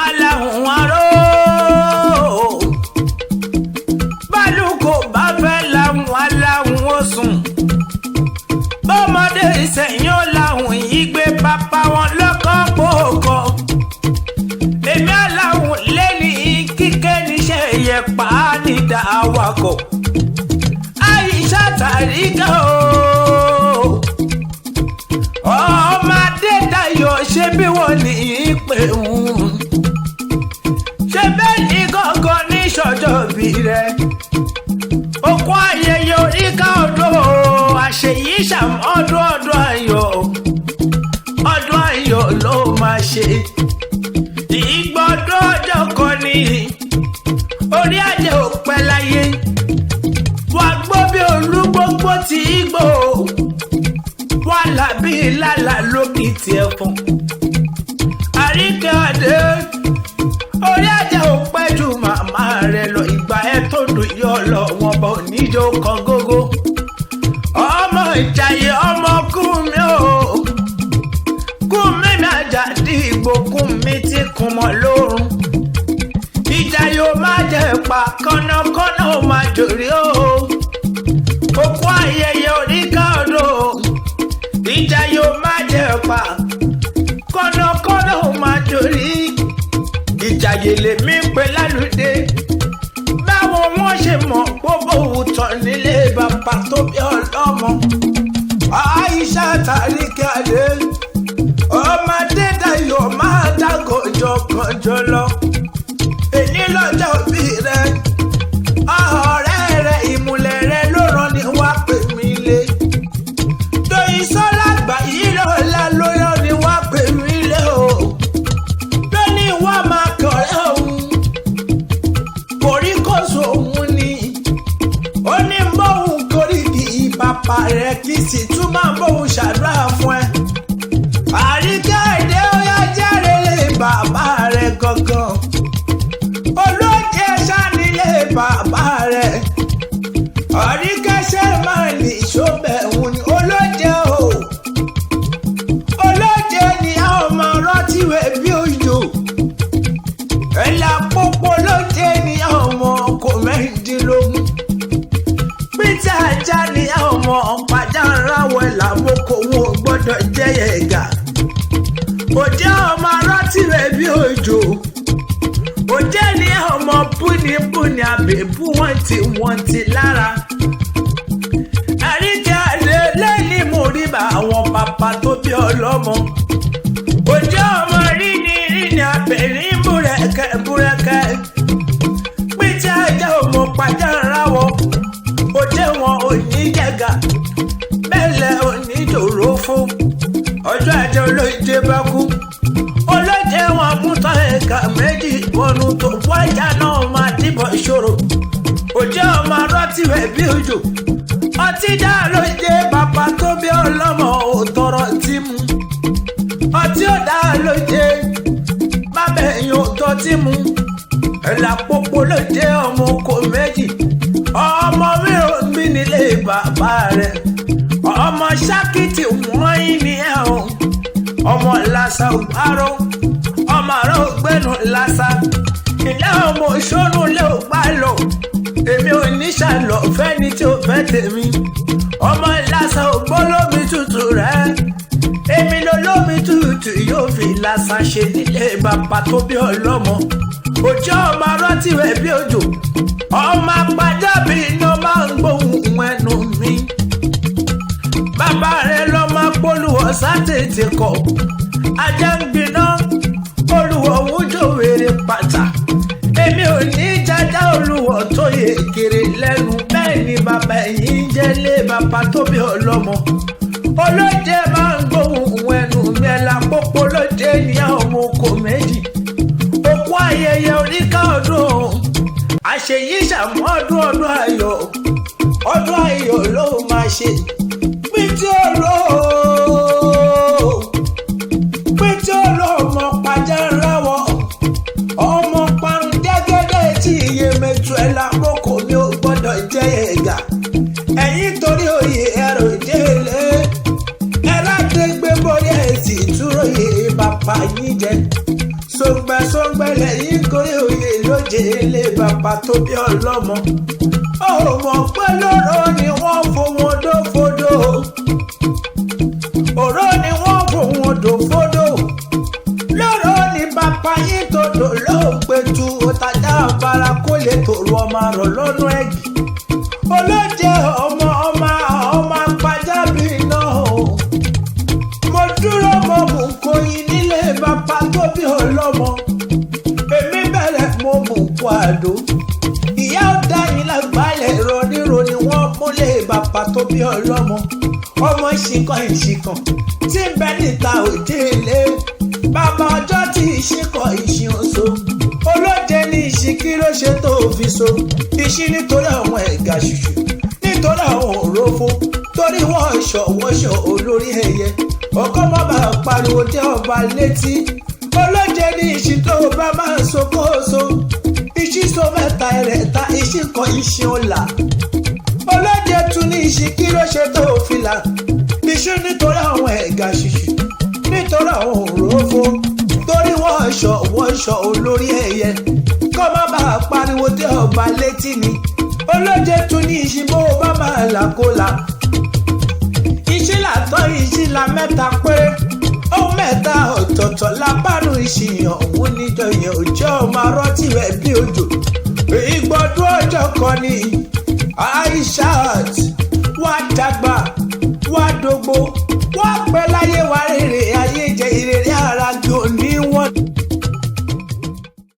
Aláhùn aró. Bálùkò bá fẹ́ láhùn aláhùn ó sùn. Bọ́mọdé ìsẹ̀yìn ó láhùn yìí gbé bàbá wọn lọ́kọ́ pòókọ́. Èmi aláhùn lẹ́ni kíkẹ́ níṣẹ́ yẹ pa á nídà awakọ̀. Àyíṣà Tàríkà o. Ọmọ Adédayọ̀ ṣé bí wọ́n ní í pè ń. Ṣé bẹ́ẹ̀ ní gángan ní ṣọjọ́ bí rẹ̀? Òkú ayẹyẹ oríkà ọdún o, àṣeyí ṣàm ọdún ọdún ayọ̀. Ọdún ayọ̀ ló máa ṣe. Ìgbọ́dún ọjọ́ kan ní orí ajé ò pẹ́ láyé. Wà gbọ́ bí olúgbógbó ti gbò. Wà lábí lálà lókìtì ẹ̀fọn. Àríkẹ́ Adé, orí ajé ò pẹ́ ju màmá rẹ̀ lọ. Ìgbà ẹ tó dùn yọ lọ, wọn bọ̀ níjó kan gógó. Ọmọ Ìjàyè ọmọ kún mi o. Kún mi mi àjàdí ìgbò kún mi tí kún mọ́ lórun. Ìjàyè ò má jẹ pa kọ́nàkọ́nà ò má jòrí o. Òkú ayẹyẹ oníkà ọdún. Ìjàyè ò má jẹ pa kọ́nàkọ́nà ò má jòrí. Ìjàyè lèmi ń pè lálùdé. Báwo wọ́n ṣe mọ̀ gbogbo òótọ́ nílé bàbá tó bí ọlọ́mọ? Àyíṣà Tàríkà Adé, ọmọ Adédayọ̀ máa dágọ̀jọ̀ kànjọ lọ. Èyí lọ́jọ́ bí rẹ̀, ọ̀rẹ́ rẹ̀ ìmùlẹ̀ rẹ̀ ló rán ni wá pè mí lé. Dòyìn Sọ́lá gbà yí lọ́la ló rán ni wá pè mí lé o. Lónìí wá máa kọ̀rẹ́ òun, koríkòsò òun ni. Ó ní bóun koríki bàbá rẹ̀ kì í sì tún máa bóun ṣàdúrà fún ẹ. Àríkẹ́ Èdè ó yá jẹ́rìí lé bàbá rẹ̀ gangan. Olóòjẹ sanilé bàbá rẹ̀. Àríkẹ́ ṣe máa ní ìṣọ́bẹ̀ òun ni olóòjẹ o. Olóòjẹ ni a ó máa rántí wẹ̀ bí òjò. Ẹ̀là pópó lóde ni a ó mọ kò mẹ́rìndínlógún. Pété ajá ni a ó mọ ọ̀pájà ńláwọ̀ ẹ̀là mọ́kò wọn ò gbọ́dọ̀ jẹ́ ẹ̀gà. Òjẹ́ ọmọ rántí wẹ̀ bí òjò. Òjẹ́ ni ọmọ búnibúni àbẹ̀bú wọ́n ti wọ́n ti lára. Àríkẹ́ Adé lẹ́ni mo rí bá àwọn bàbá tó bí ọlọ́mọ. Òjẹ́ ọmọ ríni ríni àbẹ̀rín búrẹ́kẹ́ búrẹ́kẹ́. Pété ajá ọmọ pàjá ńláwọ̀. Òjẹ́ wọn ò ní jẹ̀gà. Bẹ́ẹ̀lẹ̀ ò ní jòrò fún. Ọjọ́ ajé olóje bá kú. Olóje wọn mú tán ẹ̀ka méjì bọnu tó wájà náà máa dìbò ìṣòro. Òjẹ́ ọmọ arọ́tì rẹ̀ bí òjò. Ọtí dá ló jẹ́ bàbá tó bí ọlọ́mọ ò tọrọ tí mu. Ọtí ò dá ló jẹ́ bàbá ẹ̀yìn ò tọ́ tí mu. Ẹ̀là pópó ló jẹ́ ọmọ oko méjì. Ọmọ mi ò ń bí nílé bàbá rẹ̀. Ọmọ ṣákìtì wọ́n yín ni ẹ̀ o. Ọmọ làṣà ògbárò. Ọmọ àrò ògbẹ́nu làṣà. Ilé ọmọ ìṣónú lé ògbà lò. Èmi ò ní ṣàlọ̀ fẹ́ni tí ò fẹ́ tèmi. Ọmọ làṣà ògbólómi tútù rẹ̀. Èmi lolómi tútù yóò fi làṣà ṣe nílé bàbá tó bí ọlọ́mọ. Òjò ọmọ rántí rẹ̀ bí òjò. Ọmọ apájábí iná máa ń gbóhùn ẹnu mi. Bàbá rẹ̀ lọ máa polúwọ̀ sátètè kọ̀. Ajá ń gbiná, olùwọ̀ wújò wèrè pàtà. Èmi ò ní jájá olùwọ̀ tó yẹ kiri lẹ́nu. Bẹ́ẹ̀ ni bàbá ẹ̀yìn jẹ́ lé bàbá tó bí ọlọ́mọ. Olóje máa ń gbóhùn ẹnu mi ẹ̀la pópó lóde ní ọmọ oko méjì. Òkú ayẹyẹ oníkà ọdún. Àṣeyí ṣàmú ọdún ọdún ayọ̀. Ọdún ayọ̀ ló máa ṣe. Pété olóò pété olóòmọ pàjá ńláwọ. Ọmọ parun jẹ́gẹ́dẹ́ tí iye mẹ́tò ẹ̀ lákòókò mi ò gbọ́dọ̀ jẹ́ ẹ̀gà. Ẹ̀yìn torí oyè ẹ̀rọ ìdílé. Ẹ̀rọ àdégbé borí ẹ̀ sì túró yè bàbá yín jẹ. Sọ̀ngbẹ̀sọ̀ngbẹ̀ lẹ́yìn kórè òye lóje ilé bàbá tó bí ọlọ́mọ. Ó mọ̀ pé lóró ni wọ́n fohùn odó fodò. Òró ni wọ́n fohùn odò fodò. Lóró ni bàbá yín tó dò lóògbétu òtajà ọ̀bára kó lè tòrò ọmọ rọ̀ lọ́nà ẹ̀gì. Olóje ọmọ ọmọ ọmọ apájábí náà o. Mo dúró mo mú kóyin nílé bàbá tó bí ọlọ́mọ. Èmi bẹ̀rẹ̀ mo mú kó àdó. Ìyá ọ̀dà yín lágbálẹ̀ ronírò ni wọ́n múlẹ̀ bàbá tó bí ọlọ́mọ. Ọmọ ìṣìkan ìṣìkan tí ń bẹ níta òde ilé. Bàbá ọjọ́ tí ìṣìkan ìṣìn oṣù. Olóje ní ìṣìn kí ló ṣe tó fi so. Ìṣìn nítorí àwọn ẹ̀gà ṣùṣù, nítorí àwọn òrófó, torí wọ́n ṣọ̀wọ́ṣọ̀ olórí ẹ̀yẹ. Ọkọ mọ́ bá pariwo dé ọba létí. Olóje ní ìṣìn tó bá máa ń so kó so. Ìṣìn so mẹ́ta rẹ̀ ta ìṣìn kan ìṣìn ọ̀la. Olóje tún ní ìṣìn kí ló ṣe tó fi là. Ìṣìn nítorí àwọn ẹ̀gà ṣùṣù, nítorí àwọn òrófó, torí wọ́n ṣọ̀wọ́ṣọ̀ olórí ẹ̀yẹ. Kọ́ má bàa pariwo dé ọba létí ni. Olóje tún ní ìṣìn bó bá máa là kó là. Ìṣìlá tán ìṣìlá mẹ́ta péré. Ohun mẹ́ta ọ̀tọ̀ọ̀tọ̀ lábánú ìṣìyàn òun níjọ yẹn òjò ọmọ arọ́tì rẹ̀ bí òjò. Ìgbọ́dún ọjọ́ kan ni.